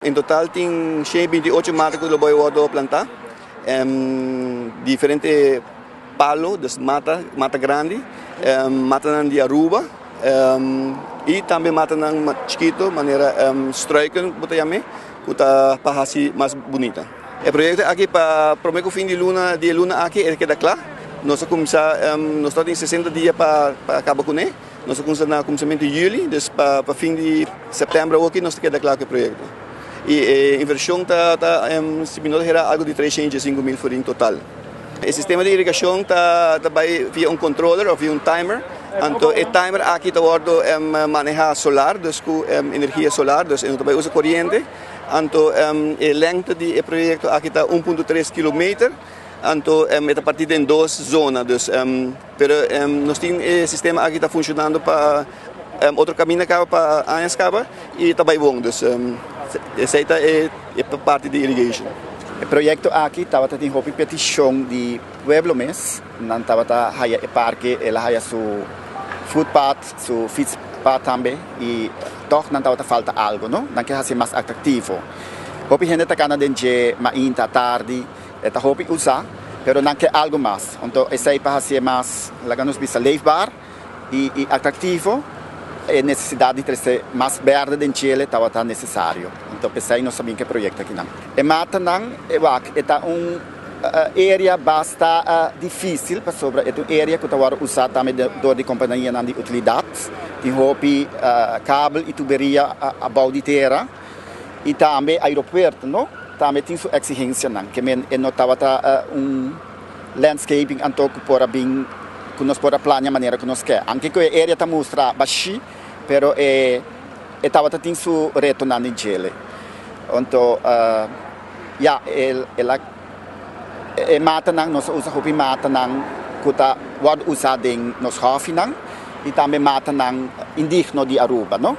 En total tin 128 mata cu lo bay wordo planta. Diferente palo, dus mata, mata grandi, matanan di Aruba y tambe matanan chikito manera struiken bo ta yam'e, cu ta pa haci mas bunita. E proyecto aki pa prome cu fin di luna di e luna aki e keda cla. Nos a cuminsa, nos ta tin 60 dia pa caba cune. Nos a cuminsa na cuminsamentu di juli, dus pa fin di september awoki nos ta keda cla cu e proyecto. Y e inversion ta si mi no ta hera algo di 305.000 florin total. E sistema di irigacion ta bay via un controller of via un timer. Anto e timer aki ta wordo maneha solar, dus cu energia solar, dus e no ta bay usa coriente. Anto e lengte di e proyecto aki ta 1.3 kilometer. Anto e ta parti den dos zona, dus pero nos tin e sistema aki ta funcionando pa otro caminda caba pa añas caba y ta bay bon, dus esey ta e parti di irrigation. E proyecto aki tabata tin hopi peticion di pueblo mes, nan tabata haya e parke, el a haya su footpath, su fietspad tambe y toch nan tabata falta algo, no? Nan ke haci mas atractivo. Hopi hende ta cana den dje mainta, tardi, e ta hopi usa, pero nan ke algo mas. Anto esey pa haci'e mas, laga nos bisa, leefbaar y atractivo, e necesidad di trece mas berde den djele tabata necesario. Anto p'esey nos a bin ku e proyecto akinan. E matanan, e wak, e ta un area basta dificil pasobra e ta un area cu ta wordo usa tambe door di companianan di utilidad. Tin hopi kabel y tuberia abou di tera y tambe aeropuerto, no? Tambe tin su exigencianan. Ke men e no tabata un landscaping anto cu por a bin cu nos por a plania manera cu nos ke. Aunke cu e area ta mustra bashi, pero e e tabata tin su retonan di djele. Anto ya el el a e matanan nos a usa hopi matanan cu ta wordo usa den nos hòfinan y tambe matanan indigno di Aruba, no?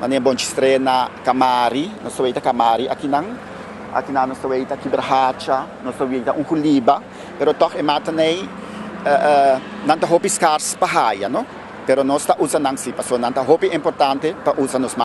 Manera bonchistrena, camari, nos ta weita camari akinan, akinan nos ta weita kibrahacha, nos ta weita un culiba, pero tog e matanan ei nan ta hopi scars pa haya, no? Pero nos ta usa nan si, pasobra nan ta hopi importante pa usa nos.